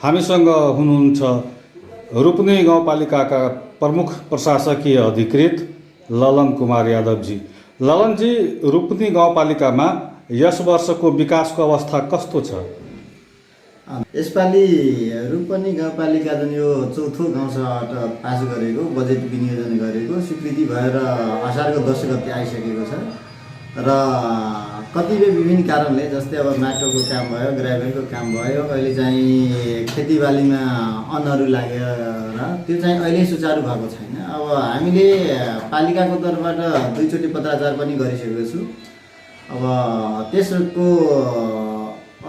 हामीसँग हुनुहुन्छ रूपनी गाउँपालिकाका प्रमुख प्रशासकीय अधिकृत ललन कुमार यादवजी। ललनजी, रूपनी गाउँपालिकामा यस वर्षको विकासको अवस्था कस्तो छ? यसपालि रूपनी गाउँपालिका जुन यो चौथो गाउँसभाबाट पास गरेको बजेट विनियोजन गरेको स्वीकृति भएर असारको 10 गते आइसकेको छ र कतिपय विभिन्न कारणले जस्तै अब माटोको काम भयो, ग्राभेलको काम भयो, अहिले चाहिँ खेतीबालीमा अन्नहरू लागेर त्यो चाहिँ अहिले सुचारू भएको छैन। अब हामीले पालिकाको तर्फबाट 2 चोटि पत्राचार पनि गरिसकेको छु। अब त्यसको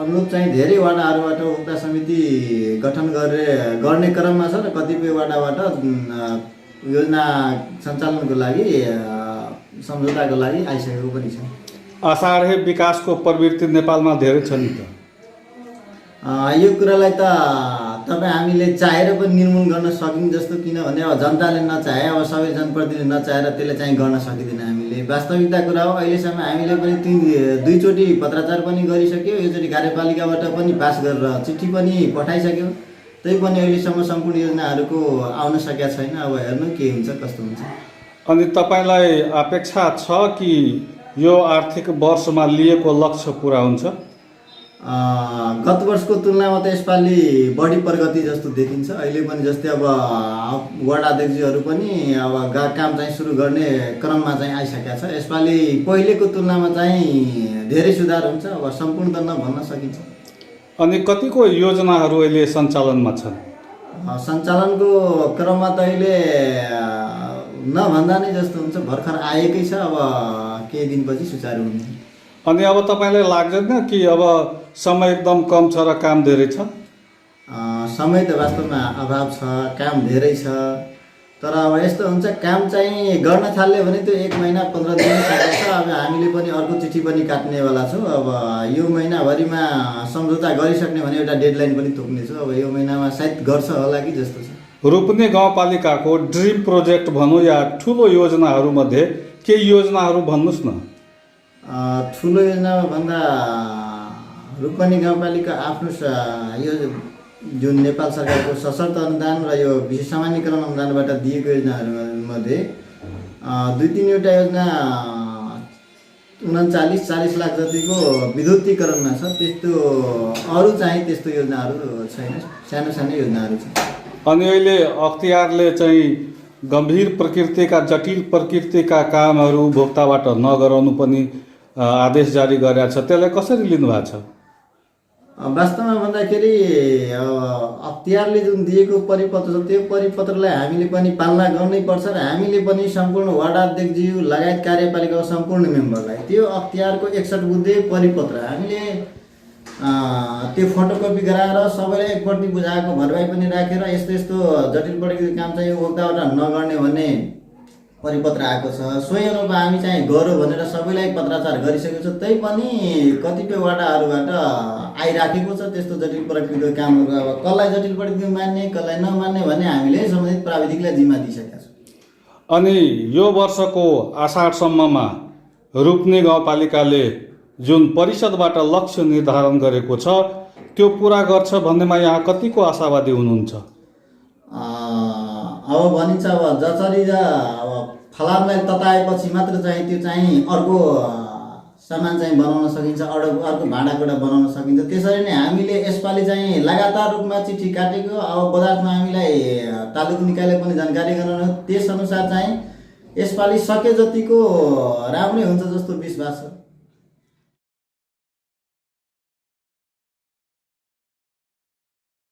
अनुरूप चाहिँ धेरै वाडाहरूबाट उक्त समिति गठन गर्ने क्रममा छ र कतिपय वाडाबाट योजना सञ्चालनको लागि सम्झौताको लागि आइसकेको पनि छ। असाढे विकासको प्रवृत्ति नेपालमा धेरै छ नि त। यो कुरालाई त तपाईँ हामीले चाहेर पनि निर्मूल गर्न सकिन्छ जस्तो, किनभने अब जनताले नचाहे, अब सबै जनप्रतिनिधिले नचाहेर त्यसले चाहिँ गर्न सकिँदैन। हामीले वास्तविकता कुरा हो, अहिलेसम्म हामीले पनि 2 चोटि पत्राचार पनि गरिसक्यो, योचोटि कार्यपालिकाबाट पनि पास गरेर चिठी पनि पठाइसक्यो, तै पनि अहिलेसम्म सम्पूर्ण योजनाहरूको आउन सकेका छैन। अब हेर्नु के हुन्छ, कस्तो हुन्छ। अनि तपाईँलाई अपेक्षा छ कि यो आर्थिक वर्षमा लिएको लक्ष्य पुरा हुन्छ? गत वर्षको तुलनामा त यसपालि बढी प्रगति जस्तो देखिन्छ। अहिले पनि जस्तै अब वार्ड अध्यक्षहरू पनि अब काम चाहिँ सुरु गर्ने क्रममा चाहिँ आइसकेका छ। यसपालि पहिलेको तुलनामा चाहिँ धेरै सुधार हुन्छ। अब सम्पूर्ण त नभन्न सकिन्छ। अनि कतिको योजनाहरू अहिले सञ्चालनमा छन्? सञ्चालनको क्रममा त अहिले नभन्दा नै जस्तो हुन्छ, भर्खर आएकै छ। अब केही दिनपछि सुचारू हुन्छ। अनि अब तपाईँलाई लाग्दैन कि अब समय एकदम कम छ र काम धेरै छ? समय त वास्तवमा अभाव छ, काम धेरै छ। तर अब यस्तो हुन्छ, काम चाहिँ गर्न थाल्यो भने त्यो 1 महिना 15 दिन सक्छ। अब हामीले पनि अर्को चिठी पनि काट्नेवाला छौँ। अब यो महिनाभरिमा सम्झौता गरिसक्ने भने एउटा डेडलाइन पनि तोक्नेछु। अब यो महिनामा सायद गर्छ होला कि जस्तो छ। रूपनी गाउँपालिकाको ड्रिम प्रोजेक्ट भनौँ या ठुलो योजनाहरूमध्ये केही योजनाहरू भन्नुहोस् न। ठुलो योजना भन्दा रूपनी गाउँपालिका आफ्नो यो जुन नेपाल सरकारको सशर्त अनुदान र यो विशेष सामान्यकरण अनुदानबाट दिएको योजनाहरूमध्ये 2-3वटा योजना 39-40 लाख जतिको विद्युतीकरणमा छ। त्यस्तो अरू चाहिँ त्यस्तो योजनाहरू छैन, सानो सानो योजनाहरू छ। अनि अहिले अख्तियारले चाहिँ गम्भीर प्रकृतिका, जटिल प्रकृतिका कामहरू उपभोक्ताबाट नगराउनु पनि आदेश जारी गरेका छ। त्यसलाई कसरी लिनुभएको छ? वास्तवमा भन्दाखेरि अख्तियारले जुन दिएको परिपत्र छ त्यो परिपत्रलाई हामीले पनि पालना गर्नै पर्छ र हामीले पनि सम्पूर्ण वार्ड अध्यक्षज्यू लगायत कार्यपालिकाको सम्पूर्ण मेम्बरलाई त्यो अख्तियारको 61 बुँदे परिपत्र हामीले त्यो फोटोकपी गराएर सबैलाई एकपट्टि बुझाएको भरपाई पनि राखेर यस्तो यस्तो जटिल प्रकृतिको काम चाहिँ उपभोक्ताबाट नगर्ने भन्ने परिपत्र आएको छ। सोही अनुरूप हामी चाहिँ गरौँ भनेर सबैलाई पत्राचार गरिसकेको छ। तै पनि कतिपय वाडाहरूबाट आइराखेको छ त्यस्तो जटिल प्रकृतिको कामहरू। अब कसलाई जटिल प्रकृतिको मान्ने, कसलाई नमान्ने भन्ने हामीले सम्बन्धित प्राविधिकलाई जिम्मा दिइसकेका छौँ। अनि यो वर्षको आषाढसम्ममा रूपनी गाउँपालिकाले जुन परिषदबाट लक्ष्य निर्धारण गरेको छ त्यो पुरा गर्छ भन्नेमा यहाँ कतिको आशावादी हुनुहुन्छ? अब भनिन्छ अब जसरी अब फलामलाई तताएपछि मात्र चाहिँ त्यो चाहिँ अर्को सामान चाहिँ बनाउन सकिन्छ, अर्को भाँडाकुँडा बनाउन सकिन्छ। त्यसरी नै हामीले यसपालि चाहिँ लगातार रूपमा चिठी काटेको। अब बजारमा हामीलाई तालुक निकायले पनि जानकारी गराउनु, त्यसअनुसार चाहिँ यसपालि सके जतिको राम्रै हुन्छ जस्तो विश्वास छ।